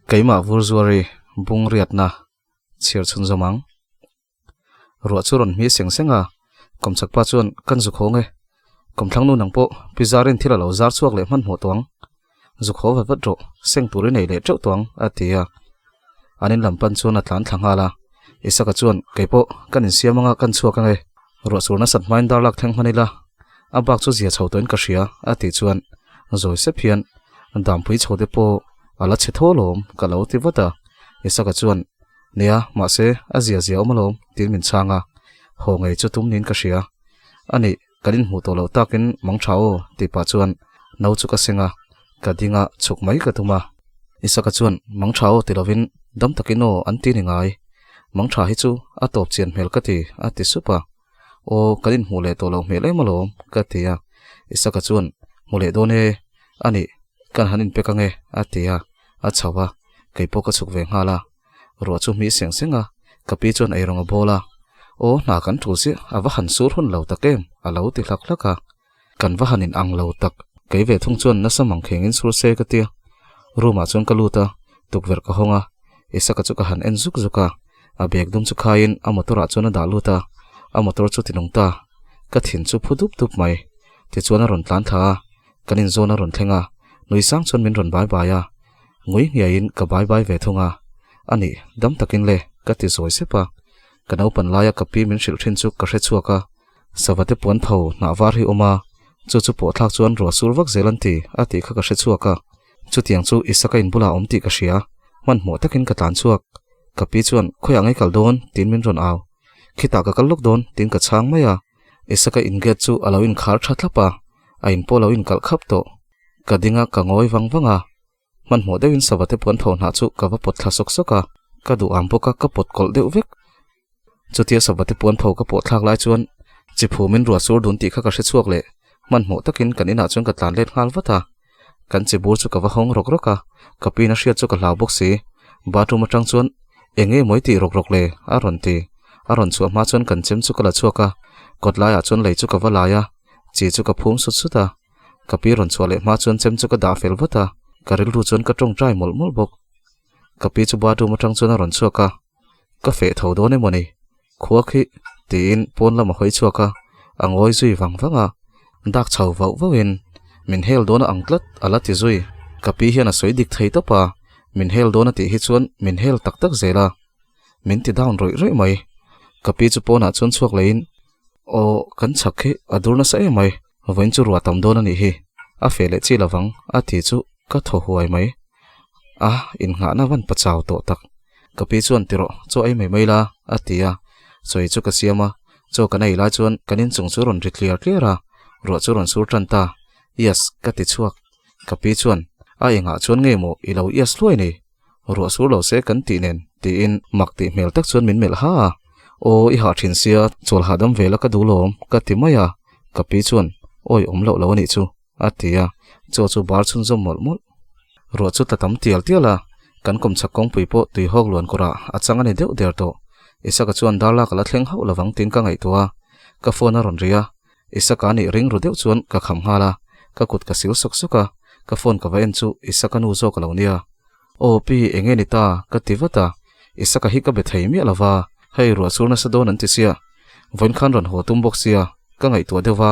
Keimah Vurzuari bung riatna chhiar chhun zawm ang. Ruah chu rawn hmi seng seng a, kawmchak pa chuan kan zuk haw nge. Kawmthlang nu nang pawh pi zarin thil a lo zar chhuak leh hmanhmawh tawh ang. Zuk haw vat vat rawh, seng tur i nei leh teuh tawh ang, a ti a. An in lam pan chuan a tlan thla nghal a. Isaka chuan, Kei pawh kan insiam anga kan chhuak ange, ruah sur nasat hmain dar lak thleng hman ila, a bak chu zia chho tawhin ka hria, a tih chuan zawi sep hian, Dampui chho te pawh a la chhe tho alawm, ka lo ti vat a. Isaka chuan, Nia, mahse, a zia zia awm alawm, tiin min chhang a. Haw ngei chu tum niin ka hria. A nih, Kan inhmuh tawh loh takin mang tha aw tih pah chuan no chu ka seng a, ka ding a chhuk mai ka tum a. Isaka chuan mang tha aw ti lovin dam takin aw an ti ni ngai. Mang tha hi chu a tawp chian hmel ka ti a ti sup a. Aw kan inhmuh leh tawh loh hmel em alawm ka ti a. Isaka chuan hmu leh dawn e a nih kan han inpek ange a ti a, a chho a, kei pawh ka chhuk ve nghal a. Ruah chu hmih seng seng a, ka pi chuan eirawng a bawl a. Aw, hna kan tul chiah, a va han sur hun lo tak em, a lo ti hlak hlak a. Kan va han in ang lo tak, kei ve thung chuan nasa mang khengin sur se ka tia. Room ah chuan ka lut a, tukverh ka hawng a, Isaka chu ka han en zuk zuk a, a bag dum chu khaiin a motor ah chuan a dah lut a, a motor chu tinung ta, ka thin chu phu dup dup mai. Tichuan a rawn tlan thla a, Kan inzawn a rawn thleng a, nui sang chuan min rawn bai bai a. Ngui hniaiin ka bai bai ve thung a. A nih, dam takin le, ka ti zawi sep a. Ka naupan laia ka pi min hrilh thin chu ka hre chhuak a. Savate puan tho hnah var hi awm a, chu chu pawh thlak chuan ruah sur vak zel an ti, a tih kha ka hre chhuak a. Chutiang chu Isaka in bulah a awm tih ka hria. Hmanhmawh takin ka tlan chhuak. Ka pi chuan, Khawiah ngei kal dawn? tiin min rawn au. Khitah ka kal lawk dawn, tiin ka chhang mai a. Isaka in gate chu a lo inkhar tha thlap a. A in pawh lo inkalh khap tawh. Ka ding a, ka ngawi vang vang a. Hmanhmawh deuhin savate puan tho hnah chu ka va pawt thla sawk sawk a, ka duh ang bawk a, ka pawt kawlh deuh vek. Chutia savate puan tho ka pawh thlak lai chuan chi phumin ruah sur dun tih kha ka hre chhuak leh hmanhmawh takin kan inah chuan ka tlan let nghal vat a. Kan chi bur chu ka va hawng rawk rawk a, ka pin a hriat chu ka hlau bawk si. Bathroom atang chuan eng nge mawi tih rawk rawk le? a rawn ti. A rawn chhuah hma chuan kan chem chu ka la chhuak a, kawt laiah chuan lei chu ka va lai a. Chi chu ka phum sut sut a, ka pi rawn chhuah leh hma chuan chem chu ka dah fel vat a, ka rilru chuan ka tawngtai mawlh mawlh bawk. Ka pi chu bathroom atang chuan a rawn chhuak a, ka feh tho dawn emaw ni? Khua khi tiin pawn lam a hawi chhuak a, a ngawi zui vang vang a, dak chho vauh vauhin min hel dawn a ang tlat a la ti zui. Ka pi hian a sawi dik thei tawp a, min hel dawn a tih hi chuan min hel tak tak zel a, min ti down rawih rawih mai. Ka pi chu pawnah chuan chhuak leiin Aw, kan chhak hi a dur nasa em mai, vawiin chu ruah tam dawn a nih hi, a feh leh chi lovang a ti chu ka thaw huai mai. A, innghahna van pachau tawh tak. Ka pi chuan ti rawh, chaw ei mai mai la, a ti a. Sawi chu ka siam a, chaw kan ei lai chuan kan inchung chu rawn ri tliar tliar a, ruah chu rawn sur tan ta. Yes, ka ti chhuak. Ka pi chuan, A engah chuan nge maw i lo yes hluai ni? Ruah sur lo se kan tih nen tiin mak tih hmel tak chuan min melh ha a, Aw i hah thin sia, chawl hahdam ve la ka duh lawm ka ti mai a, ka pi chuan Awi awm loh lo a nih chu a ti a, chaw chu bar chhunzawm mawlh mawlh. Ruah chu tla tam tial tial a, kan kawmchhak kawngpui pawh tui hawk luan kawrah a chang a ni deuh der tawh. Isaka chuan dar lak a la thleng hauh lovang tiin ka ngaihtuah a, ka phone a rawn ri a, Isaka nih ring ru deuh chuan ka kham nghal a, ka kut ka sil sawk sawk a, ka phone ka va en chu Isaka nu zawk a lo nia. Aw pi, eng nge ni ta? ka ti vat a, Isaka hi ka be thei miah lo va, hei ruah sur nasa dawn an ti sia, vawiin khan rawn haw tum bawk sia, ka ngaihtuah deuh va,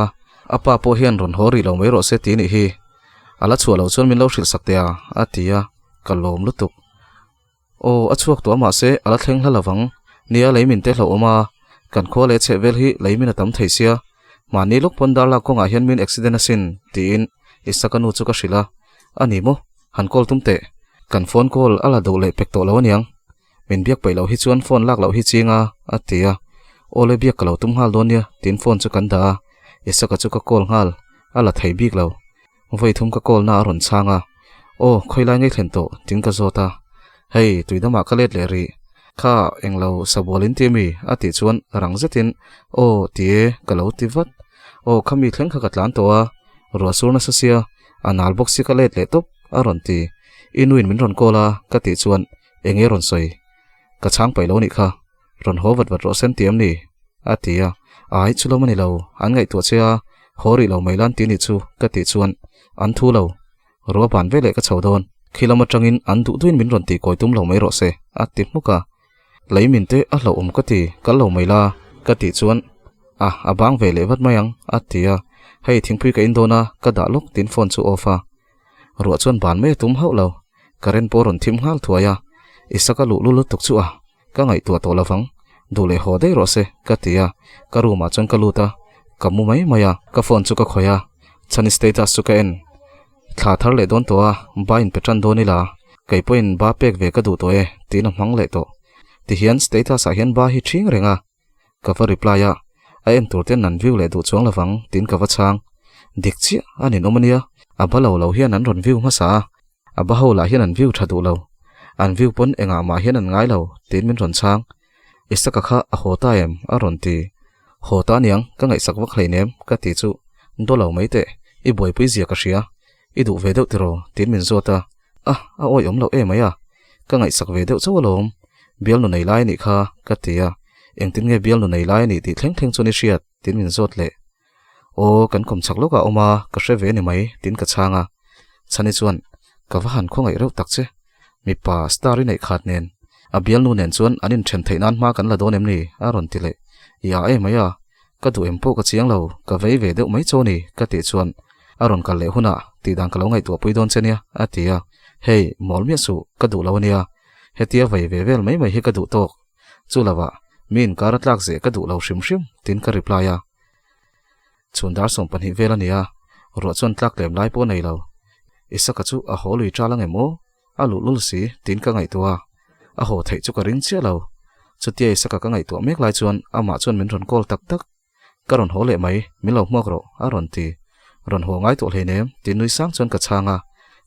a pa pawh hian rawn haw rih lo mai rawh se ti nih hi, a la chhuah loh chuan min lo hrilh sak teh a, a ti a, ka lawm lutuk. Aw, a chhuak tawh a mahse a la thleng hla lovang. Nia lei min te hlauhawm a, kan khua leh chheh vel hi lei min a tam thei sia. Mahni lawk pawn dar lak kawngah hian min accident asin, tiin Isaka nu chu ka hrilh a. A ni maw? Han call tum teh. Kan phone call a la duh leh pek tawh lo aniang. Min biak peih loh hi chuan phone lak loh hi ching a, a ti a. Aw le biak ka lo tum nghal dawn nia, tiin phone chu kan dah a. Isaka chu ka call nghal, a la thei bik lo. Vawi thum ka call na a rawn chhang a, Aw, khawi lai ngei thlen tawh, tin ka zawt a. Hei, tui damah ka let leh rih. Kha englo sabual in ti ami? A tih chuan rang zetin Aw ti e ka lo ti vat. Aw khami thleng kha ka tlan tawh a, ruah sur nasa sia, a nal bawk si ka let leh tawp a rawn ti. I nuin min rawn call a ka tih chuan eng nge rawn sawi? Ka chhang paih lo nih kha, rawn haw vat vat rawh sen ti em ni? A ti a, Ai chulawm a ni lo, an ngaihtuah che a, haw rih lo mai lan ti nih chu ka tih chuan an thu lo. Ruah ban veleh ka chho dawn, khi lam atangin an duh duhin min rawn tihkawi tum lo mai rawh se, a ti hmuk a. Lei min te a hlauhawm ka ti, kal lo mai la, ka tih chuan, A, a bang ve leh vat mai ang, a ti a. Hei thingpui ka in dawn a, ka dah lawk tiin phone chu off a. Ruah chuan ban mai a tum hauh lo, current pawh a rawn thim nghal thuai a. Isaka luh lu lutuk chu a, ka ngaihtuah tawh lovang, duh leh haw daih rawh se, ka ti a. Ka room ah chuan ka lut a, ka mu mai mai a, ka phone chu ka khawih a, chhani status chu ka en. Thla thar leh dawn tawh a, ba in pe tan dawn ila, kei pawhin ba pek ve ka duh tawh e, tiin a hmang leh tawh. Tihian status ah hian ba hi ṭhing reng a, ka va reply a, a en tur ten an view leh duh chuang lovang tiin ka va chhang. Dik chiah a ninawm ania, a ba lo lo hian an rawn view hmasa a, a ba ho lah hian an view tha duh lo. An view pawn engah mah hian an ngai lo tiin min rawn chhang. Isaka kha a haw ta em? a rawn ti. Haw ta aniang, ka ngaihsak vak hleinem ka ti chu daw lo mai teh, i buaipui zia ka hria, i duh ve deuh tiraw? tiin min zawt a, a, a awih awm loh em mai a, ka ngaihsak ve deuh chauh alawm, bialnu nei lai anih kha ka ti a, engtin nge bialnu nei lai anih tih thleng thleng chuan i hriat? tiin min zawt leh. Aw, kan kawm chak lawkah awm a, ka hre ve ni mai, tiin ka chhang a. Chhani chuan, Ka va han khawngaih reuh tak che. Mipa star i neih khat nen, a bialnu nen chuan an inthen theih nan hma kan la dawn em ni? a rawn ti leh. I a em mai a, ka duh em pawh ka chiang lo, ka vei ve deuh mai chaw ni, ka tih chuan, A rawn kal leh hunah tih dan ka lo ngaihtuah pui dawn che nia, a ti a. Hei, mawl miah suh, ka duh lo a nia. Hetia vei ve vel mai mai hi ka duh tawk. Chu lovah, mi inkar a tlak zeh ka duh lo hrim hrim, tiin ka reply a. Chhun dar 12 vel a ni a, ruah chuan tlak tlem lai pawh a nei lo. Isaka chu a haw lui ṭal ang em aw? A luh lul si, tiin ka ngaihtuah a. A haw theih chu ka ring chiah lo. Chutia Isaka ka ngaihtuah mek lai chuan amah chuan min rawn call tak tak. Ka rawn haw leh mai, min lo hmuak rawh, a rawn ti. Rawn haw ngai tawh hleinem, tiin nui sang chuan ka chhang a.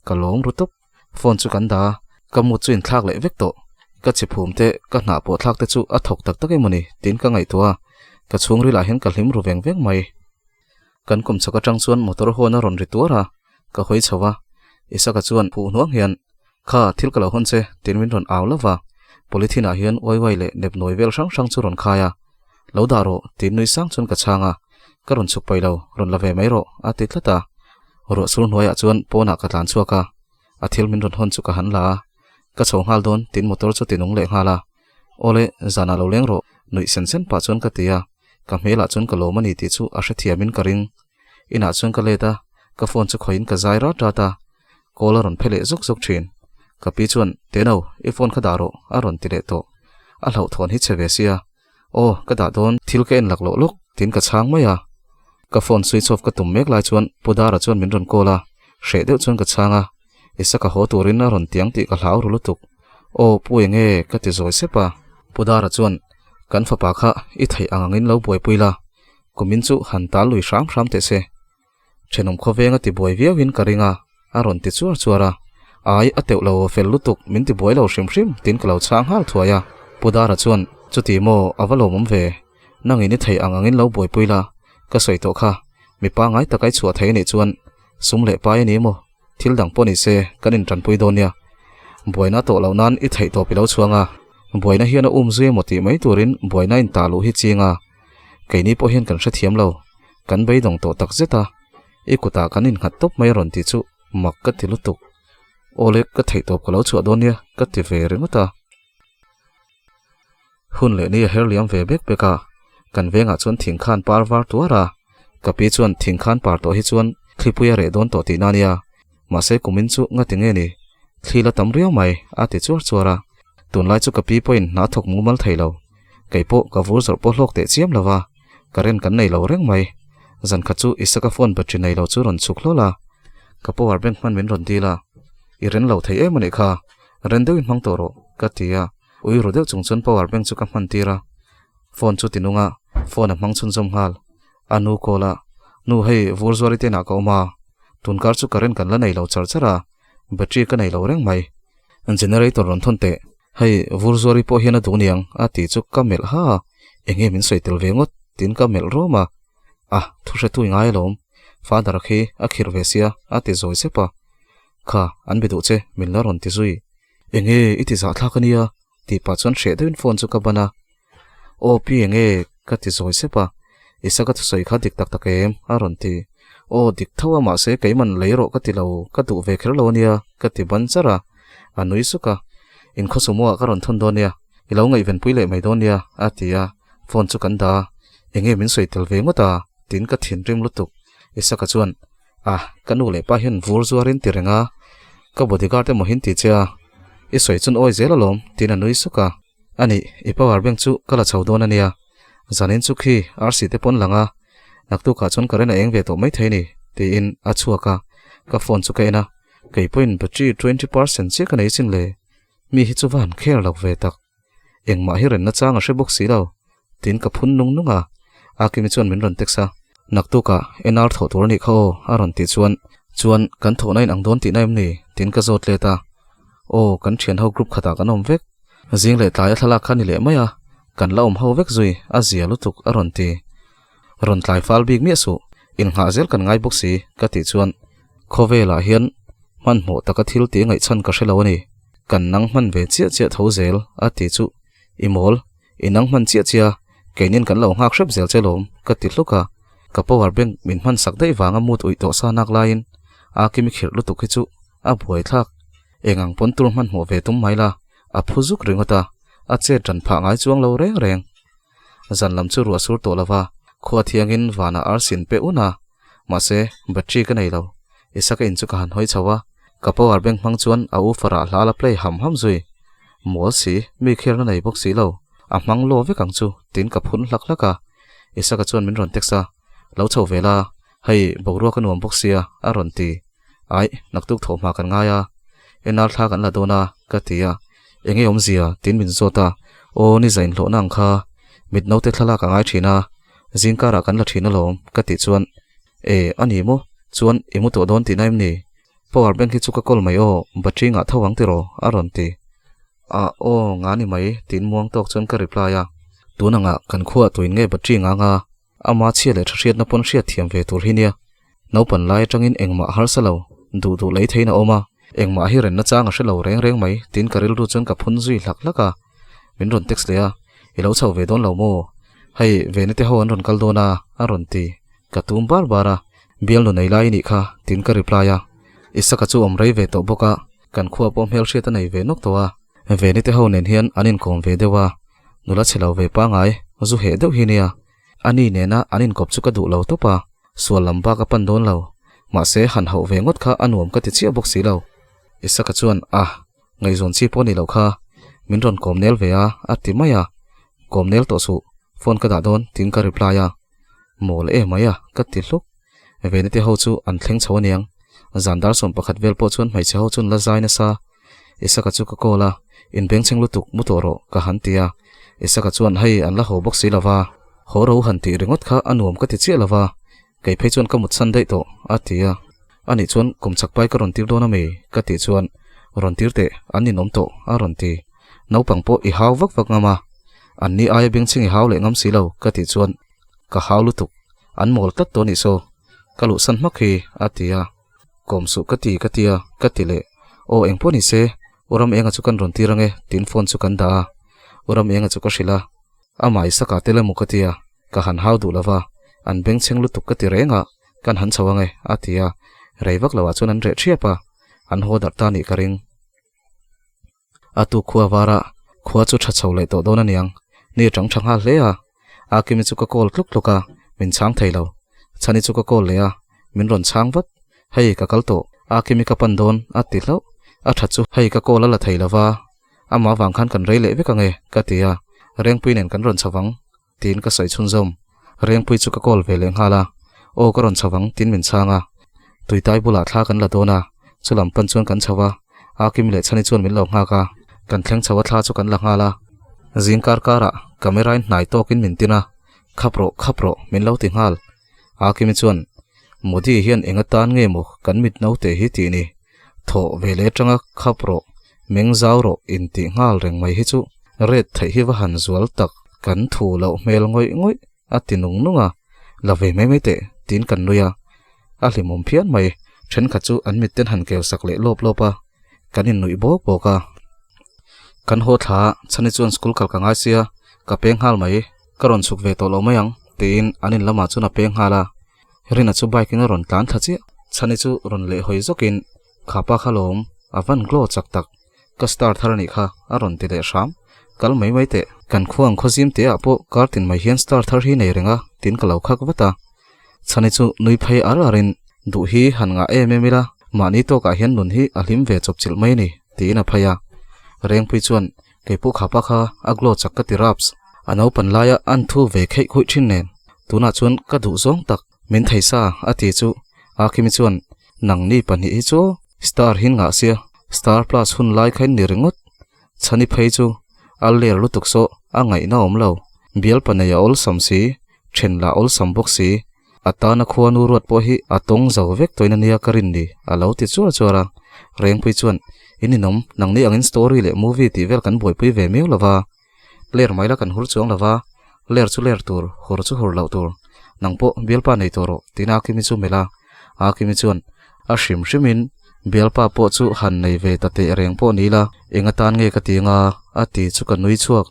Ka lawm ru tawp. Phone chu kan dah a, ka mood chu inthlak leh vek tawh. Ka chi phum te, ka hnah pawh thlak te chu a thawk tak tak emawni tiin ka ngaihtuah a, ka chhungril ah hian ka hlim ru veng veng mai. Kan kum chhak atang chuan motor hawn a rawn ri tuar a, ka hawi chho a, Isaka chuan phuh hnuang hian, Kha, thil ka lo hawn che, tiin min rawn au lova, polythene ah hian uai uai leh nep nawi vel hrang hrang chu rawn khai a, Lo dah rawh, tiin nui sang chuan ka chhang a, Ka rawn chhuk paih lo, rawn la ve mai rawh, a ti tlat a. Ruah sur hnuaiah chuan pawnah ka tlan chhuak a, a thil min rawn hawn chu ka han la a, ka chho nghal dawn tiin motor chu tinung leh nghal a. Awle, zanah lo leng rawh, nuih sen sen pah chuan ka ti a, ka hmelah chuan ka lawm a ni tih chu a hrethiamin ka ring. Inah chuan ka let a, ka phone chu khawihin ka zai rat rat a, call a rawn phe leh zuk zuk thin. Ka pi chuan, Teno, i phone kha dah rawh, a rawn ti leh tawh. A hlauhthawn hi chhe ve sia. Aw, ka dah dawn, thil ka en lak loh lawk, tiin ka chhang mai a. Ka phone switch off ka tum mek lai chuan Pu Dara chuan min rawn call a, hreh deuh chuan ka chhang a. Isaka haw turin a rawn tiang tih ka hlau ru lutuk. Aw, Pu enge? ka ti zawi sep a. Pu Dara chuan, Kan fapa kha i theih ang angin lo buaipui la, kumin chu han tal lui hram hram teh se. Thenawm khawveng a ti buai viau in ka ring a, a rawn ti chuar chuar a. Ai, a teuh lo fel lutuk, min ti buai lo hrim hrim, tiin ka lo chhang nghal thuai a. Pu Dara chuan, Chuti maw, a va lawmawm ve. Nangin i theih ang angin lo buaipui la, ka sawi tawh kha. Mi pangngai taka i chhuah thei anih chuan sum leh pai a ni maw? Thil dang pawh ni se, kan intanpui dawn nia. Buaina tawh loh nan i theih tawp i lo chhuang a, buaina hian a um zui emaw tih mai turin buaina intah luh hi ching a. Keini pawh hian kan hrethiam lo. Kan beidawng tawh tak zet a, i kutah kan innghat tawp mai a rawn tih chu mak ka ti lutuk. Awle, ka theih tawp ka lo chhuah dawn nia, ka ti ve ringawt a. Hun leh ni a her liam ve bek bek a, kan vengah chuan thing khan par var tuar a, ka pi chuan thing khan par tawh hi chuan thlipui a reh dawn tawh tihna a nia, mahse kumin chu ngati nge ni, thli la tam riau mai, a ti chuar chuar a. Tunlai chu ka pi pawhin hna thawk mumal thei lo, kei pawh ka vur zawrh pawh hlawk teh chiam lo va, current kan nei lo reng mai. Zan khat chu Isaka phone battery nei lo chu rawn chhuk hlawl a, ka power bank hman min rawn dil a, i ren lo thei em a nih kha, ren deuhin hmang tawh rawh, ka ti a. Ui ru deuh chung chuan power bank chu ka hman tir a, phone chu ti nung a, phone a hmang chhunzawm nghal. A nu call a, Nu hei vur zuari te inah ka awm a, tunkar chu current kan la nei lo char char a, battery ka nei lo reng mai. Generator rawn thawn teh. Hei, Vurzuari pawh hian a duh niang a ti chu ka melh ha a, eng nge min sawi tel ve ngawt tiin ka melh rawm a. A, thu hretu i ngai alawm, Father-a khi a khirh ve sia a ti zawi sep a. Kha, an be duh che, min la rawn ti zui. Eng nge i ti zahthlak a nia tih pah chuan hreh deuhin phone chu ka ban a. Aw pi eng nge ka ti zawi sep a, Isaka thusawi kha dik tak tak em? a rawn ti. Aw dik tho a mahse keiman lei rawh ka ti lo, ka duh ve kher lo a nia ka ti ban char a, a nui suk a. Inkhawsuhmuah ka rawn thawn dawn nia, i lo ngaihvenpui leh mai dawn nia a ti a, phone chu kan dah a. Eng nge min sawi tel ve ngawt a? tiin ka thinrim lutuk. Isaka chuan A, ka nu leh pa hian vur zuarin ti reng a, ka bodyguard emaw hin ti che a, i sawi chun awi zel alawm, tiin a nui suk a. A nih, i power bank chu ka la chho dawn a nia, zanin chu khi RC te pawn lang a, naktukah chuan current a eng ve tawh maithei ni, tiin a chhuak a, ka phone chu ka en a, kei pawhin battery 20% chiah ka nei chin le, mi hi chu va han care lo ve tak. Engmah hi renna chang a hre bawk si lo, tiin ka phun nung nung a. Akimi chuan min rawn text a, Naktukah NR thawh tur a nih kha aw, a rawn tih chuan, Chuan, kan thawhna in ang dawn tihna em ni? tiin ka zawt let a. Aw, kan thian ho group khatah kan awm vek. Zing leh tlai a thlalak kha ni leh mai a, kan la awm ho vek zui, a zia lutuk, a rawn ti. Rawn tlai fal bik miah suh, innghah zel kan ngai bawk si, ka tih chuan, Khawvelah hian hmanhmawh taka thil tih ngaihchhan ka hre lo a ni. Kan nang hman ve chiah chiah tho zel, a ti chu. I mawl, i nang hman chiah chiah, keinin kan lo nghak hrep zel che lawm, ka ti hluk a. Ka power bank min hman sak daih vanga mut uih tawh sa nak laiin a kimi khirh lutuk hi chu a buai thlak. Eng ang pawn tur hmanhmawh ve tum mai la, a phu zuk ringawt a, a chet ran phah ngai chuang lo reng reng. Zan lam chu ruah sur tawh lova, khua thiangin vanah arsin pe un a. Mahse, battery ka nei lo. Isaka in chu ka han hawi chho a, ka power bank hmang chuan a u farah hla la play ham ham zui. Mawl si, mi kherna nei bawk si lo, a hmang law vek ang chu, tiin ka phun hlak hlak a. Isaka chuan min rawn text a, Lo chho ve la, hei boruak a nuam bawk sia, a rawn ti. Aih, naktuk thawhhma kan ngai a, NR thla kan la dawn a, ka ti a. Enge awmzia? tiin min zawt a. Aw, ni zain hlawhna ang kha, mit naute thlalak a ngai thin a, zingkarah kan la thin alawm, ka tih chuan, E, a ni maw? Chuan, i mu tawh dawn tihna em ni? Power bank hi chu ka call mai aw, battery ngah tho ang tiraw? a rawn ti. Ah, aw, nga ni mai, tiin muang tawk chuan ka reply a. Tun angah kan khuaah tuin nge battery ngah nga? Ama chhia leh tha hriatna pawn hriat thiam ve tur hi nia. Naupan lai atangin engmah harsa lo, duh duh lei theiin a awm a, engmah hi renna chang a hre lo reng reng mai tiin ka rilru chuan ka phun zui hlak hlak a. Min rawn text leh a, I lo chho ve dawn lo maw? Hei, Veni te ho an rawn kal dawn a, a rawn ti. Ka tum bar bar a, Bialnu nei lai i nih kha, tiin ka reply a. Isaka chu awm rei ve tawh bawk a, kan khua pawh hmelhriat a nei ve nawk tawh a. Veni te ho nen hian an inkawm ve deuh a, nula chhe lo ve pangai, zu heh deuh hi nia. Ani nena an inkawp chu ka duh lo tawp a, sual lam bak a pan dawn lo. Mahse, han hauh ve ngawt kha a nuam ka ti chiah bawk si lo. Isaka chuan, Ah, ngaihzawn chi pawh ni loh kha, min rawn kawm nel ve a, a ti mai a. Kawm nel tawh suh, phone ka dah dawn, tiin ka reply a. Mawl e mai a, ka ti hluk. Veni te ho chu an thleng chho aniang. Zan dar 11 vel pawh chuan hmeichhe ho chuan la zai nasa. Isaka chu ka call a, inbengchheng lutuk mu tawh rawh ka han ti a. Isaka chuan hei an la haw bawk si lova, haw ro han tih ringawt kha a nuam ka ti chiah lova, kei phei chuan ka mutsan daih tawh a ti a. Anih chuan kum chak pai ka rawn tir dawn ami? ka tih chuan rawn tir teh, an ninawm tawh a rawn ti. Naupang pawh i hau vak vak ngam a, an ni aia bengchheng i hau leh ngam si lo ka tih chuan ka hau lutuk, an mawl tlat tawh anih saw, ka luhsan hmak hi a ti a. Kawm suh ka ti ka tia ka ti leh, aw eng pawh ni se, U Ram Enga chu kan rawn tir ange tiin phone chu kan dah a, U Ram Enga chu ka hrilh a, amah i saka tel emaw ka tia, ka han hau duh lova, an bengchheng lutuk ka ti reng a, kan han chho ange a ti a, rei vak loah chuan an reh thiap a, an haw darh ta nih ka ring. A tu khua vara khua chu tha chho leh tawh dawn aniang, ni tang tha nghal hle a, Akimi chu ka call tluk tluk a, min chhang thei lo. Chhani chu ka call leh a, min rawn chhang vat, hei ka kal tawh, Akimi ka pan dawn a ti hlauh, a tha chu hei ka call a la thei lova, amah vang khan kan rei leh vek ange ka ti a, Rengpui nen kan rawn chho vang tiin ka sawi chhunzawm. Rengpui chu ka call ve leh nghal a, Aw ka rawn chho vang tiin min chhang a. Tuitai bulah thla kan la dawn a, chulam pan chuan kan chho a, Akim leh Chhani chuan min lo nghak a, kan thleng chho a thla chu kan la nghal a. Zing kar karah camera in hnai tawkin min tin a, Khap rawh, khap rawh min lo ti nghal. Akimi chuan, Modi hian eng atan nge maw kan mit naute hi tih ni? Thawh ve leh atanga khap rawh. Meng zau rawh intih nghal reng mai hi chu ret theih hi va han zual tak, kan thu loh hmel ngawih ngawih a ti nung nung a, la ve mai mai teh tiin kan nui a, a hlimawm phian mai, thenkhat chu an mitten han keu sak leh lawp lawp a, kan innuih bawk bawk a. Kan haw thla a, Chhani chuan school kal ka ngai sia, ka peng nghal mai, ka rawn chhuk ve tawh lo mai ang tiin an in lamah chuan a peng nghal a, Rina chu bike in a rawn tlan thla chiah. Chhani chu rawn leh hawi zawkin Kha pa kha lawm, a van glow chak tak, ka star thar a nih kha, a rawn ti leh hram. Kal mai mai teh. Kan khua ang khaw zim teh ah pawh kar tin mai hian star thar hi nei reng a, tin ka lo khak vat a. Chhani chu nui phei ar ar in, duh hi han ngah em em ila, mahni tawkah hian nun hi a hlim ve chawp chilh mai a ni, tiin a phei a. Rengpui chuan, Keipawh kha pa kha a glow chak ka ti raps. A naupan laia an thu ve kheih khuih thin nen, tunah chuan ka duh zawng tak. Min thei sa a ti chu Akimi chuan nangni pahnih hi chu star hin ngah sia star plus hun lai kha in ni ringawt chhani phei chu a ler lutuk saw a ngaihna awm lo bial panei a awlsam si then lah awlsam bawk si a tana khuanu ruat pawh hi a tawng zo vek tawhin ania ka rin ni a lo ti chuar chuar a Rengpui chuan in inawm nangni angin story leh movie tih vel kan buaipui ve miau lova. Ler mai la kan hur chuang lova, ler chu ler tur, hur chu hur loh tur. Nang pawh bialpa nei tawh rawh, tiin Akimi chu melh a. Akimi chuan, A hrim hrimin bialpa pawh chu han nei ve ta teh reng pawh ni la, eng atan nge ka ti anga? a ti chu ka nui chhuak.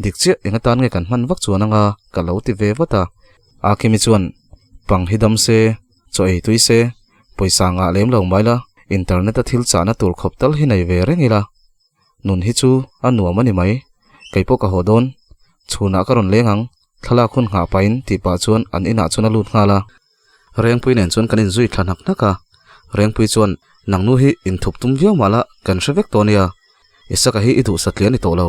Dik chiah, eng atan nge kan hman vak chuan anga? ka lo ti ve vat a. Akimi chuan, Pang hi dam se, chaw ei tui se, pawisa ngah lem lo mai la, internet-a thil chahna tur khawp tal hi nei ve reng ila. Nun hi chu a nuam a ni mai, kei pawh ka haw dawn. Chhunah ka rawn leng ang, thlalak hun nghah pahin tih pah chuan an inah chuan a lut nghal a. Rengpui nen chuan kan inzui thla hnak hnak a, Rengpui chuan, Nangnu hi inthup tum viau mah la, kan hre vek tawh nia. Isaka hi i duhsa tlian ni tawh lo.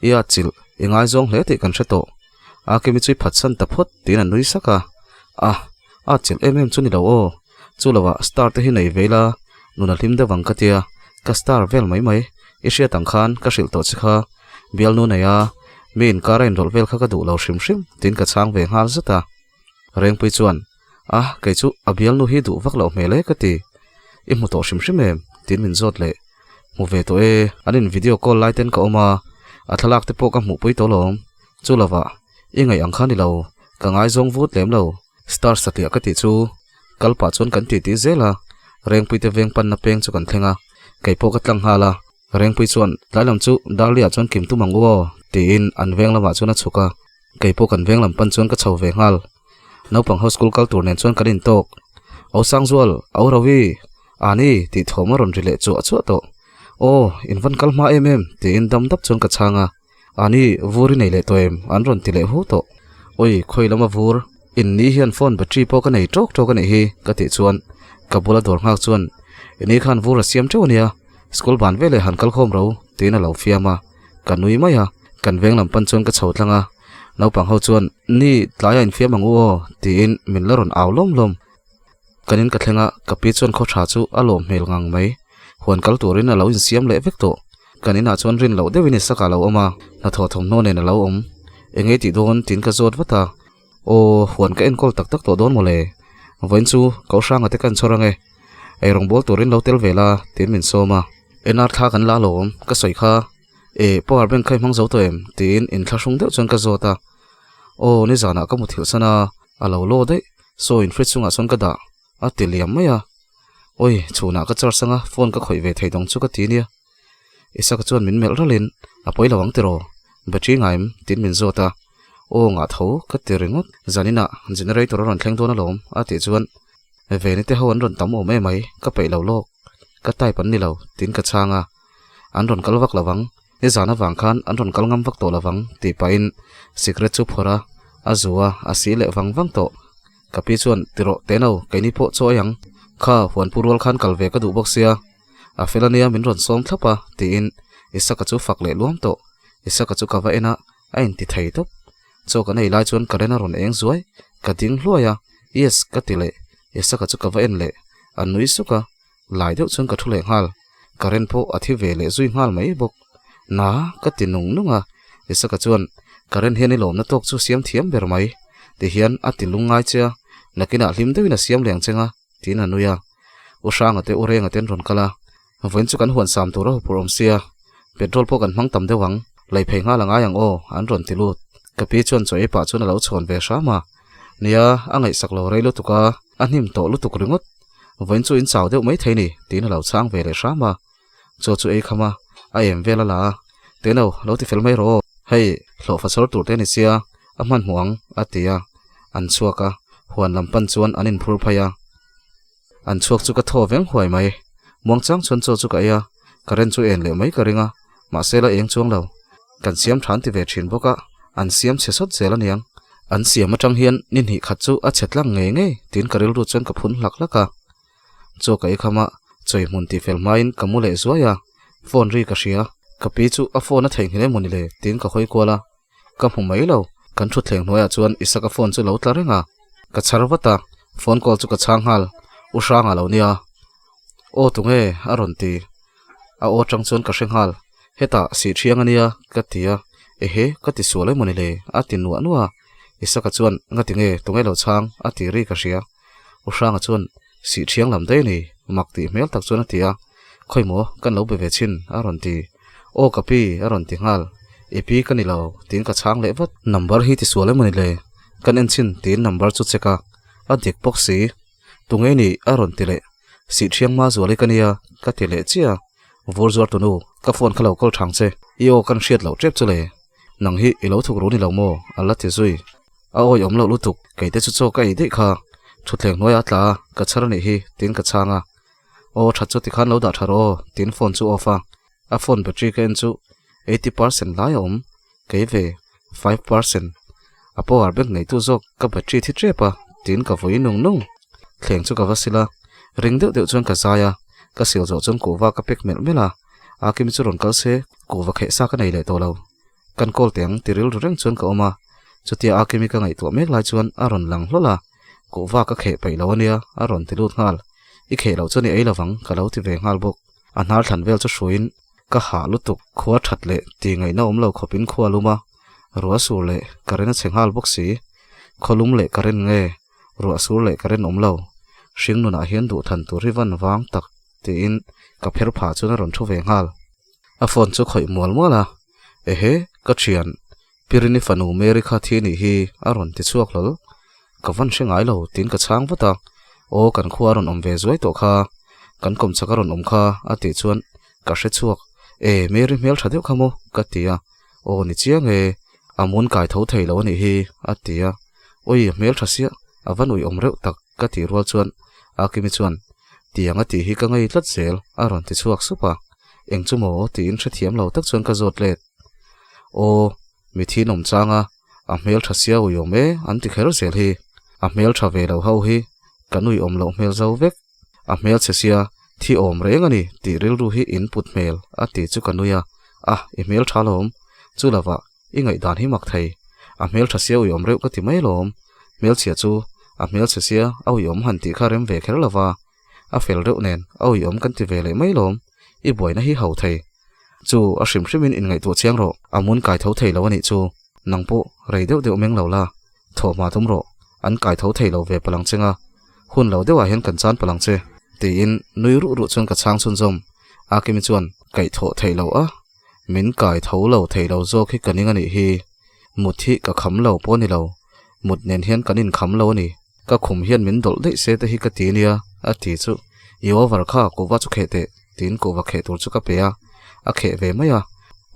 I at chilh, i ngaizawng hle tih kan hre tawh. A kemi chu i phatsan ta phawt tiin a nui sak a. A, at chilh em em chu ni lo aw. Chu lovah star te hi nei ve ila, nun a hlim deuh ang ka tia, ka star vel mai mai. I hriat ang khan ka hrilh tawh che kha, bialnu nei a, mi inkar a inrawlh vel kha ka duh lo hrim hrim tiin ka chhang ve nghal zat a. Rengpui chuan, A, kei chu a bialnu hi duh vak loh hmel e ka ti. I hmu tawh hrim hrim em? tiin min zawt leh. Hmu ve tawh e, an in video call lai ten ka awm a, a thlalak te pawh ka hmuhpui tawh lawm. Chu lovah, i ngaih ang kha ni lo, ka ngaizawng vut lem lo. Star satliah ka tih chu kal pah chuan kan titi zel a, Rengpui te veng panna peng chu kan thleng a, kei pawh ka tlang nghal a, Rengpui chuan tlai lam chu Darliah chuan kim tum ang u aw tiin an veng lamah chuan a chhuk a, kei pawh kan veng lam pan chuan ka chho ve nghal. Naupang ho school kal tur nen chuan kan intawk. Au Sangzual, Au Rawi, Ani tih thawm a rawn ri leh chuah chuah tawh. Aw, in van kal hma em em tiin dam dap chuan ka chhang a. Ani, vur i nei leh tawh em? An rawn ti leh hu tawh. Ui, khawi lama vur? In ni hian phone battery pawh ka nei tawk tawk a nih hi, ka tih chuan ka bula dawr nghak chuan, I ni khan vur a siam teuh a nia, school ban veleh han kal khawm ro, tiin a lo fiam a. Ka nui mai a, kan veng lam pan chuan ka chho tlang a. Naupang ho chuan, Ni, tlaiah infiam ang u aw, tiin min la rawn au lawm lawm. Kan in ka thleng a, ka pi chuan khaw tha chu a lawm hmel ngang mai. Huan kal turin a lo insiam leh vek tawh. Kan inah chuan rin loh deuhin Isaka a lo awm a, hnathawh thawmhnaw nen a lo awm. Eng nge tih dawn tiin ka zawt vat a. Aw, huan ka enkawl tak tak tawh dawn mawle. Vawiin chu Ko Hranga te ka inchhawr ange. Ei rawngbâwl turin lo tel ve la tiin min sawm a. NR thla kan la alawm, ka sawi kha. E, power bank kha i hmang zo tawh em? tiin inthlahrung deuh chuan ka zawt a. Aw, nizanah ka muthilh san a, a lo law daih. Saw in fridge chungah chuan ka dah a ti liam mai a. Oi, chhunah ka charge anga phone ka khawih ve thei dawng chu ka ti nia. Isaka chuan min melh ralhin a pawi lo ang tiraw? Battery ngaim tiin min zawt a. Aw ngah tho ka ti ringawt. Zaninah generator a rawn thleng dawn alawm a tih chuan Veni te ho an rawn tam awm emai ka peih lo lawk. Ka type an ni lo tiin ka chhang a. An rawn kal vak lo vang. Nizan avang khan an rawn kal ngam vak tawh lovang tih pahin sikret chu phawrh a, a zu a, a si leh vang vang tawh. Ka pi chuan ti rawh te no, keini pawh chaw ei ang. Kha, huanpu rual khan kal ve ka duh bawk sia, a fel ania min rawn sawm thlap a tiin Isaka chu fak leh luam tawh. Isaka chu ka va en a, a inti thei tawp. Chaw kan ei lai chuan current a rawn eng zuai, ka ding hluai a, Yes ka ti leh, Isaka chu ka va en leh, a nui suk a. Lai deuh chuan ka thu leh nghal, current pawh a thi ve leh zui nghal mai bawk. Na, ka ti nung nung a, Isaka chuan current hian i lawmna tawk chu siam thiam ber mai, ti hian a ti lung ngai che a, nakinah hlim deuhin a siam leng cheng a, tiin a nui a. U Hranga te U Renga te an rawn kal a, vawiin chu kan huan sam tur a hupur awm sia. Petrol pawh kan hmang tam deuh ang, lei phei nghal a ngai ang aw, an rawn ti lut. Ka pi chuan chaw ei pah chuan a lo chhawn ve hram a. Nia, a ngaihsak lo rei lutuk a, a hnim tawh lutuk ringawt. Vawiin chu in chau deuh mai thei ni, tiin a lo chhang ve leh hram a. Chaw chu ei kham a, a em vel a la a. Teno, lo ti fel mai rawh aw, hei, hlawhfa chhawr tur te ni sia, a hmanhmawh ang, a ti a. An chhuak a, huan lam pan chuan an inphur phei a. An chhuak chu ka thaw veng huai mai. Muangchang chuan chaw chu ka ei a, current chu en leh mai ka ring a, mahse la eng chuang lo. Kan siam tha an ti ve thin bawk a, an siam chhe sawt zel aniang. An siam atang hian ni hnih khat chu a chhe tlang ngei ngei tiin ka rilru chuan ka phun hlak hlak a. Chaw ka ei kham a, chawi hmun tih fel hmain ka mu leh zuai a, phone ri ka hria. Ka pi chu a phone a theihnghilh emaw ni le tiin ka hawi kual a. Ka hmu mai lo, kan thutthleng hnuaiah chuan Isaka phone chu lo tla reng a, ka chhar vat a, phone call chu ka chhang nghal, U Hranga lo nia. Aw tunge? a rawn ti. A aw atang chuan ka hre nghal, hetah sih thiang a nia ka ti a, ehe ka ti sual emaw ni le a ti nuah nuah a, Isaka chuan ngati nge tunge lo chhang a ti ri ka hria. U Hranga chuan sih thiang lam daih a ni, mak tih hmel tak chuan a ti a, khawi maw kan lo be ve chhin a rawn ti. Aw ka pi a rawn ti nghal, i pi ka ni lo tiin ka chhang leh vat. Number hi ti sual emaw ni le, kan en chhin tiin number chu check a, a dik bawk si. Tunge ni a rawn ti leh, sih thiang hma zual hi ka nia ka ti leh chiah a, vur zuar tunu ka phone kha lo call thang che, i aw kan hriat loh tep chu le, nang hi i lo thuk ru ni lo maw a la ti zui. A awi awm loh lutuk, kei te chu chaw ka ei daih kha, thutthleng hnuaiah a tla a, ka chhar a nih hi tiin ka chhang a. Aw that chu tikhan lo dah tha rawh aw tiin phone chu off a, a phone battery ka en chu 80% lai a awm, kei ve 5% a power bank neitu zawk ka battery thi tep a tiin ka vawi nung nung. Thleng chu ka va sil a, ring deuh deuh chuan ka zai a, ka sil zawh chuan kuhva ka pack melh melh a, a kimi chu rawn kal se kuhva kheh sa ka nei leh tawh lo. Kan call teh ang ti rilru reng chuan ka awm a, chutia a kimi ka ngaihtuah mek lai chuan a rawn lang hlawl a. Kuhva ka kheh peih lo ania a rawn ti lut nghal. I kheh loh chuan i ei lovang ka lo ti ve nghal bawk. A hnar thlan vel chu hruaiin ka hah lutuk. Khua that leh ti ngaihna awm lo khawpin khua lum a, ruah sur leh ka ren a chhe nghal bawk si. Khaw lum leh ka ren nge, ruah sur leh ka ren awm lo. Hring nunah hian duh than tur hi van vang tak tiin ka pher phah chuan a rawn thu ve nghal. A phone chu khawih mual mual a, Ehe, ka thian Pirini fanu Mary kha thi nih hi a rawn ti chhuak hlawl. Ka van hre ngai lo tiin ka chhang vat a, Aw kan khua a rawn awm ve zuai tawh kha, kan kawmchhak a rawn awm kha a tih chuan ka hre chhuak, E Mary hmel tha deuh kha maw? ka ti a, Aw ni chiang e, a mun kai tho thei lo a nih hi a ti a, Awi a hmel tha siah, a va nui awm reuh tak ka tih rual chuan Akimi chuan Tiang a tih hi ka ngei tlat zel a rawn ti chhuak sup a, Eng chu maw? tiin hrethiam lo tak chuan ka zawt let. Aw, mi thin awm chang a, a hmel tha sia ui awm e an ti kher zel hi. A hmel tha ve lo ho hi kan ui awm loh hmel zo vek. A hmel chhe sia thi awm reng a ni tih rilru hi in put hmel a ti chu ka nui a, ah i hmel tha lawm, chu lovah i ngaihdan hi mak thei. A hmel tha sia ui awm reuh ka ti mai lawm, hmelchhia chu a hmel chhe sia a ui awm han tih kha rem ve kher lova, a fel reuh nen a ui awm kan ti ve leh mai lawm, i buaina hi ho thei. Chu a hrim hrimin inngaihtuah chiang rawh, a mun kai tho thei lo a nih chu, nang pawh rei deuh deuh meng lo la, thawh hma tum rawh, an kai tho thei lo ve palang cheng a, hun lo deuhah hian kan chan palang che, tiin nui ruh ruh chuan ka chhang chhunzawm. Akimi chuan kaih thawh theih loh a, min kai tho lo thei lo zawk hi ka ning a nih hi, mut hi ka kham lo pawh a ni lo, mut nen hian kan inkham lo a ni. Ka khum hian min dawlh daih se te hi ka ti ania a ti chu i over kha kuhva chu kheh teh tiin kuhva kheh tur chu ka pe a, a kheh ve mai a.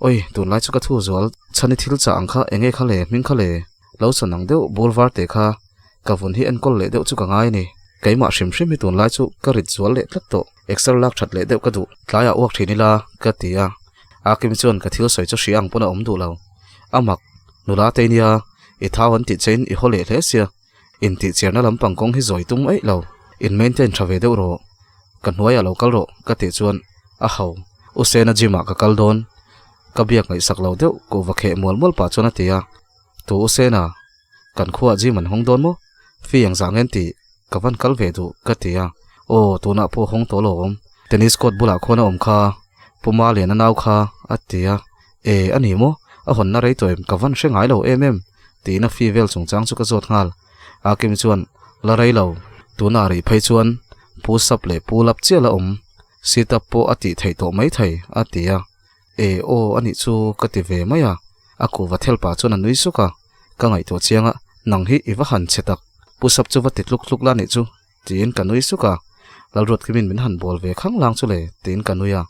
Oi tunlai chu ka thu zual chhan i thil chah ang kha enge kha le hming kha le lo sawn ang deuh bur var teh kha ka vun hi enkawl leh deuh chu ka ngai a ni. Keimah hrim hrim hi tunlai chu ka rit zual leh tlat tawh exer lak that leh deuh ka duh tlaiah uak thin ila ka ti a, Akim chuan ka thil sawi chu hria ang pawn a awm duh lo. A mak nula te nia i thau an tih chein i haw leh hle sia. Intihchiarna lampang kawng hi zawi tum eih lo, in maintain tha ve deuh rawh, ka hnuaiah lo kal rawh ka tih chuan a ho. U Sena gym ah ka kal dawn, ka biak ngaihsak lo deuh kuhva kheh mual mual pah chuan a ti a, Tu U Sena, kan khuaah gym an hawng dawn maw? Fee ang zah ngen tih ka van kal ve duh ka ti a, aw tunah pawh hawng tawh lo awm, tennis court bulah khuan a awm kha, Pu Maliana nau kha a ti a, E a ni maw? A hawnna rei tawh em? Ka van hre ngai lo em em? Tiin a fee vel chungchang chu ka zawt nghal. Akim chuan, La rei lo. Tunah rih phei chuan pu sap leh pu lap chiah la awm. Sit up pawh a tih theih tawh mai thei, a ti a. E aw a nih chu ka ti ve mai a, a kuhva thel pah chuan a nui suk a, ka ngaihtuah chiang a, nang hi i va han che tak, push up chu va ti tluk tluk la nih chu tiin ka nui suk a, Lalruatkimin min han bawl ve khang lang chu le tiin ka nui a.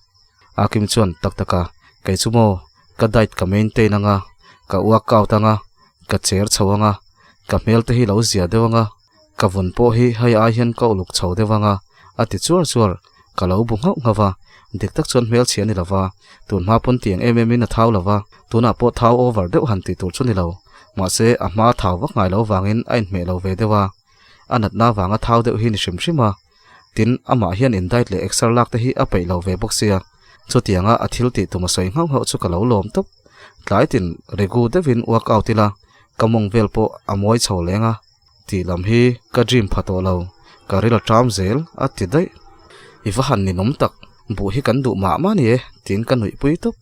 Akim chuan tak tak a, kei chu maw ka diet ka maintain anga, ka workout anga, ka cher chho anga, ka hmel te hi lo zia deuh anga, ka vun pawh hi hei ai hian ka uluk chho deuh anga a ti chuar chuar, ka lo bu nghauh nghauh a, dik tak chuan hmelchhia a ni lova, tun hma pawn tiang em em in a thau lova, tunah pawh thau over deuh han tih tur chu ni lo, mahse a hma thau vak ngai lo vangin a inhmeh lo ve deuh a, a natna vanga thau deuh hi ni hrim hrim a. Tin, amah hian in diet leh exer lak te hi a peih lo ve bawk sia, chutianga a thil tih tum a sawi nghauh nghauh chu ka lo lawm tawp. Tlai tin regu deuhin workout ila, ka mawng vel pawh a mawi chho leng a, tih lam hi ka dream pha tawh lo, ka ril a ṭam zel a ti daih. I va han ninawm tak, buh hi kan duh mah mah ni e, tiin ka nuihpui tawp.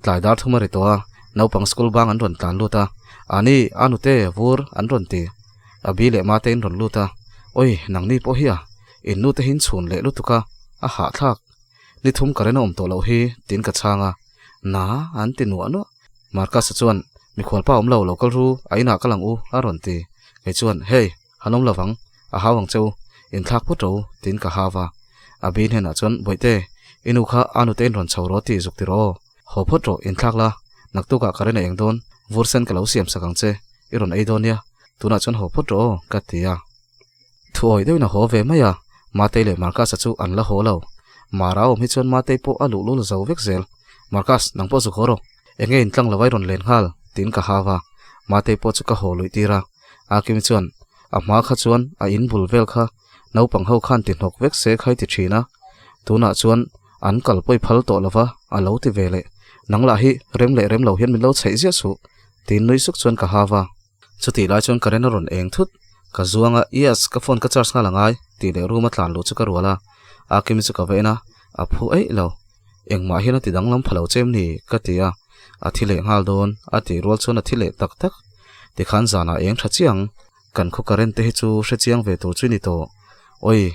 Tlai dar thum a ri tawh a, naupang school bang an rawn tlan lut a, Ani, a nute, vur, an rawn ti. A bi leh mate in rawn lut a, Oi, nangni pawh hi a, in nute hi in chhun leh lutuk a, a hahthlak. Ni thum ka ren a awm tawh loh hi, tiin ka chhang a. Na, an ti nuah nuah. Marcus-a chuan, Mikhualpa awm lo, lo kal ru, a inah kal ang u, a rawn ti. Kei chuan, Hey, han awm lovang, a hau ang che u, inthlak phawt ro, tiin ka hau a. A bi hnenah chuan, Bawihte, i nu kha a nute in rawn chho rawh tih zuk ti rawh aw. Haw phawt rawh, inthlak la, naktukah ka ren a eng dawn, vur sen ka lo siam sak ang che, i rawn ei dawn nia, tunah chuan haw phawt rawh aw, ka ti a. Thu awih deuhin a haw ve mai a, Matei leh Marcus-a chu an la haw lo. Mara awm hi chuan Matei pawh a luh lul zo vek zel. Marcus, nang pawh zuk haw rawh. Enge intlang lo ai rawn len nghal? tiin ka hau a, Matei pawh chu ka haw luih tir a. Akimi chuan, A hma kha chuan a in bul vel kha naupang ho khan ti hnawk vek se khai ti thin a, tunah chuan an kal pawi phal tawh lo va, a lo ti ve leh. Nang lah hi rem leh rem lo hian min lo chheih ziah suh, tiin nui suk chuan ka hau a. Chutih lai chuan current a rawn eng thut, ka zuang a, Yes, ka phone ka charge nghal angai, tih leh room a tlan luh chu ka rual a. Akimi chu ka va en a, a phu eih lo. Engmah hian a ti danglam pha lo che em ni? ka ti a, a thi leh nghal dawn, a tih rual chuan a thi leh tak tak. Tikhan zanah eng tha chiang, kan khaw current te hi chu hre chiang ve tur chu i ni tawh. Oi,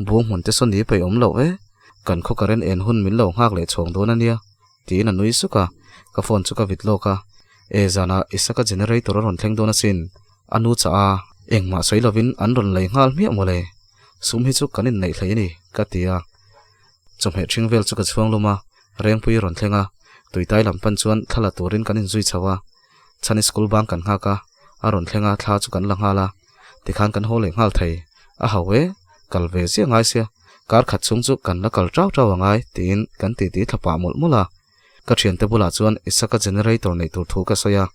buang hmun te saw ni peih awm loh e, kan khaw current en hun min lo nghak leh chhawng dawn a nia, tiin a nui suk a, ka phone chu ka vit lawk a, E zanah Isaka generator a rawn thleng dawn asin, a nu chah a, engmah sawi lovin an rawn lei nghal hmiah mawle, sum hi chu kan inneih hlei a ni, ka ti a. Chawhmeh ṭhing vel chu ka chhuang lum a, Rengpui rawn thleng a, tuitai lam pan chuan thla la turin kan inzui chho a. Chhani school bang kan nghak a, a rawn thleng a, thla chu kan la nghal a, tikhan kan haw leh nghal thei. A hau e, kal ve ziah ngai sia, kar khat chhung chu kan la kal ṭau ṭau a ngai, tiin kan titi thla pah mawlh mawlh a. Ka thiante bulah chuan Isaka generator neih tur thu ka sawi a,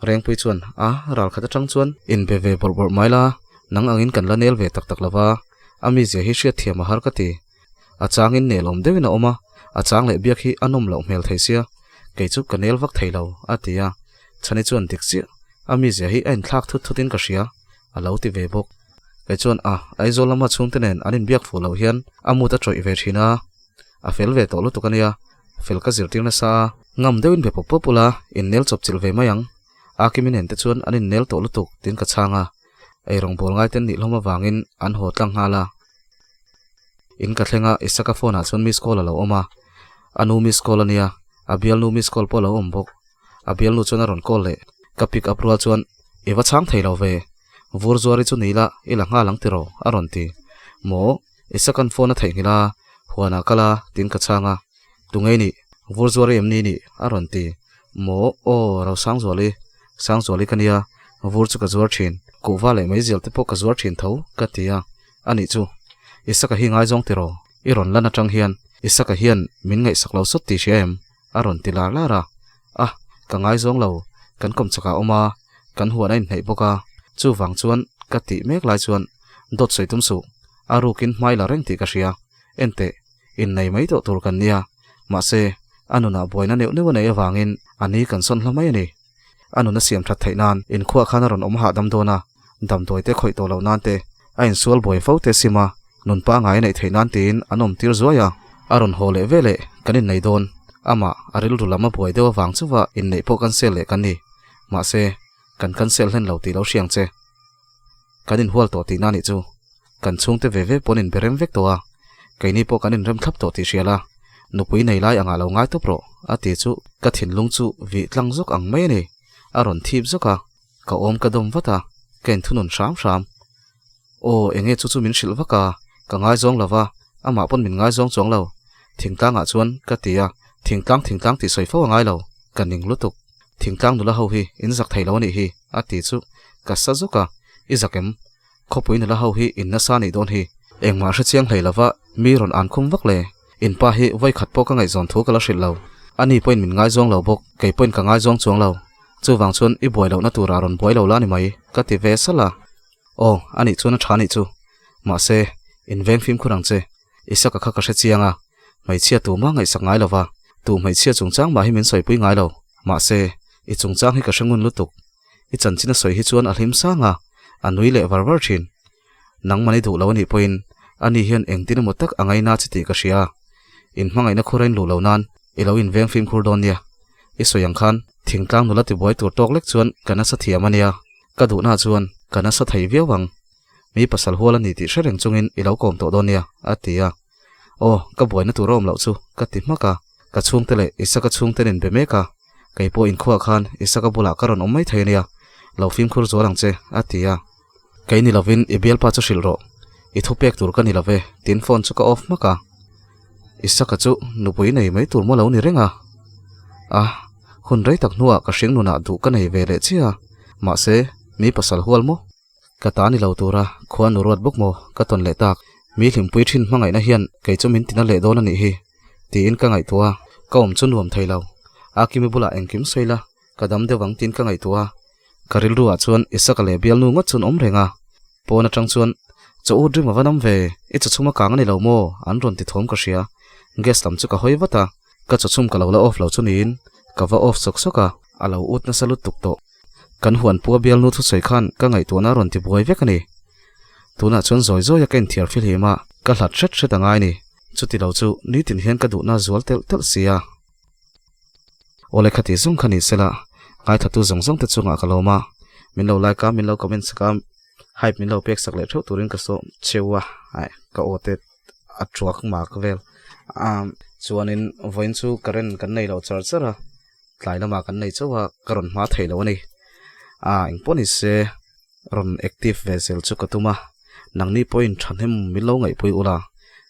Rengpui chuan, A, ral khat atang chuan inbe ve bawrh bawrh mai la, nang angin kan la nel ve tak tak lo va, a mizia hi hriatthiam a har ka ti. A changin nel awm deuhin a awm a, a chang leh biak hi a nawm loh hmel thei sia, kei chu ka nel vak thei lo, a ti a. Chhani chuan dik chiah, a mizia hi a inthlak thut thutin ka hria, a lo ti ve bawk. Kei chuan, A, Aizawl lama chhungte nen an inbiak fuh loh hian a mut a tawih ve thin a, a fel ve tawh lutuk a nia, fel ka zirtir nasa a, ngam deuhin be pawp pawp ula, innel chawp chilh ve mai ang. Akimi nen te chuan an innel tawh lutuk, tiin ka chhang a. Eirawng bawl ngaiten nih hlawm avangin an haw tlang nghal a. In ka thleng a, Isaka phone ah chuan miss call a lo awm a. A nu miss call a nia, a bialnu miss call pawh a lo awm bawk. A bialnu chuan a rawn call leh. Ka pick up rual chuan, I va chhang thei lo ve. Vur zuari chu ni la, i la nghal ang tiraw? a rawn ti. Maw? Isaka'n phone a theihnghilh a, huanah kal a, tiin ka chhang a. Tungei nih? Vur zuari em ni nih? a rawn ti. Maw? Aw, ro Sangzuali. Sangzuali ka nia, vur chu ka zuar thin. Kuhva leh meizial te pawh ka zuar thin tho, ka ti a. A nih chu. Isaka hi ngaizawng tiraw? I rawn lan atang hian Isaka hian min ngaihsak lo sawt tih hria em? A rawn ti lar lar a. A, ka ngaizawng lo. Kan kawmchakah a awm a, kan huan a inhneih bawk a. Chuvang chuan ka tih mek lai chuan dawt sawi tum suh. A rukin hmai la reng tih ka hria. Enteh, innei mai tawh tur kan nia. Mahse, a nunah buaina neuh neuh a neih avangin a ni kan sawn hla mai a ni. A nun a siam that theih nan inkhuah khan a rawn awm hahdam dawn a, damdawi te khawih tawh loh nan te, a insual buai fo te sim a, nun pangngai a neih theih nan tiin an awm tir zuai a. A rawn haw leh ve leh kan innei dawn, amah a rilru lam a buai deuh avang chauha inneih pawh cancel leh kan ni. Mahse, kan cancel hlen lo tih lo hriang che. Kan inhual tawh tihna nih chu. Kan chhungte ve ve pawn inbe rem vek tawh a, keini pawh kan inrem thlap tawh tih hria la, nupui nei lai angah lo ngai tawp rawh, a ti chu ka thinlung chu vih tlang zawk ang mai a ni. A rawn thip zawk a, ka awm ka dawm vat a, ka inthunun hram hram. Aw, enge chu chu min hrilh vak a, ka ngaizawng lo va, amah pawn min ngaizawng chuang lo. Thingtlangah chuan ka ti a, thingtlang thingtlang tih sawi fo a ngai lo, ka ning lutuk. Thingtlang nula ho hi in zak thei lo a nih hi, a ti chu ka sa zuk a, i zak em? Khawpui nula ho hi in nasa nih dawn hi. Engmah hre chiang hlei lova mi rawn an khum vak le. In pa hi vawi khat pawh ka ngaihzawn thu ka la hrilh lo. Ani pawhin min ngaizawng lo bawk, kei pawhin ka ngaizawng chuang lo. Chuvang chuan i buai lohna turah rawn buai lo la ni mai, ka ti ve salh a. Aw, anih chuan a tha nih chu. Mahse, in veng fimkhur ang che. Isaka kha ka hre chiang a, hmeichhia tumah ngaihsak ngai lova, tu hmeichhia chungchang mah hi min sawipui ngai lo. Mahse, i chungchang hi ka hre ngun lutuk. I chanchin a sawi hi chuan a hlim sang a, a nui leh var var thin. Nangmahni duh lo anih pawhin ani hian engtin emaw tak a ngaina che tih ka hria. In hmangaihna khur a inluh lo nan i lo inveng fimkhur dawn nia. I sawi ang khan thingtlang nula tibuai tur tawk lek chuan ka nasa thiam a nia. Ka duhna chuan ka nasa thei viau ang. Mi pasal hual a ni tih hre reng chungin i lo kawm tawh dawn nia, a ti a. Aw, ka buaina tur a awm loh chu, ka ti hmak a. Ka chhungte leh Isaka chhungten in be mek a. Kei pawh inkhuah khan Isaka bulah ka rawn awm mai thei a nia. Lo fimkhur zual ang che, a ti a. Kei ni lovin i bialpa chu hrilh rawh. I thu pek tur ka ni love, tin phone chu ka off hmak a. Isaka chu nupui nei mai tur maw lo ni reng a. A, hun rei tak hnuah ka hring nunah duh ka nei ve leh chiah a. Mahse, mi pasal hual maw? Ka ta ni lo tura khua nu ruat bawk maw ka tawn leh tak. Mi hlimpui thin hmangaihna hian kei chu min tina leh dawn a nih hi, tiin ka ngaihtuah a. Ka awm chu nuam thei lo. Akimi bulah engkim sawi la, ka dam deuh ang tiin ka ngaihtuah a. Ka rilruah chuan Isaka leh bialnu ngawt chuan awm reng a, pawn atang chuan, Chaw ut rim a va nam ve, i chawchhum a kang a ni lo maw? an rawn ti thawm ka hria. Gas lam chu ka hawi vat a, ka chawchhum ka lo la off lo chu niin ka va off sawk sawk a, a lo ut nasa lutuk tawh. Kan huan pua bialnu thusawi khan ka ngaihtuahna a rawn ti buai vek a ni. Tunah chuan zawi zawi a ka inthiar fihlim a, ka hlat hret hret a ngai a ni. Chuti lo chu nitin hian ka duhna a zual telh telh si a. Awle khati zawng kha ni sela, ngaithatu zawng zawng te chungah ka lawm a, min lo like a, min lo comment sak a, hype min lo pek sak leh theuh turin ka sawm cheu a, ai ka aw te a tuak mak vel a, chuanin vawiin chu current kan nei lo char char a, tlai lamah kan nei chauh a, ka rawn hma thei lo a ni, a engpawh ni se rawn active ve zel chu ka tum a, nangni pawhin thahnem min lo ngaihpui ula,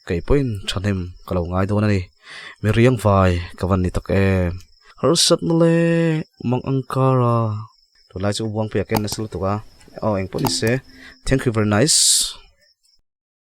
kei pawhin thahnem ka lo ngai dawn a ni, mi riang vai ka van ni tak em. Harsatna le mang ang kar a. Tunlai chu buangpui a ken nasa lutuk a, aw engpawh ni se, thank you very nice.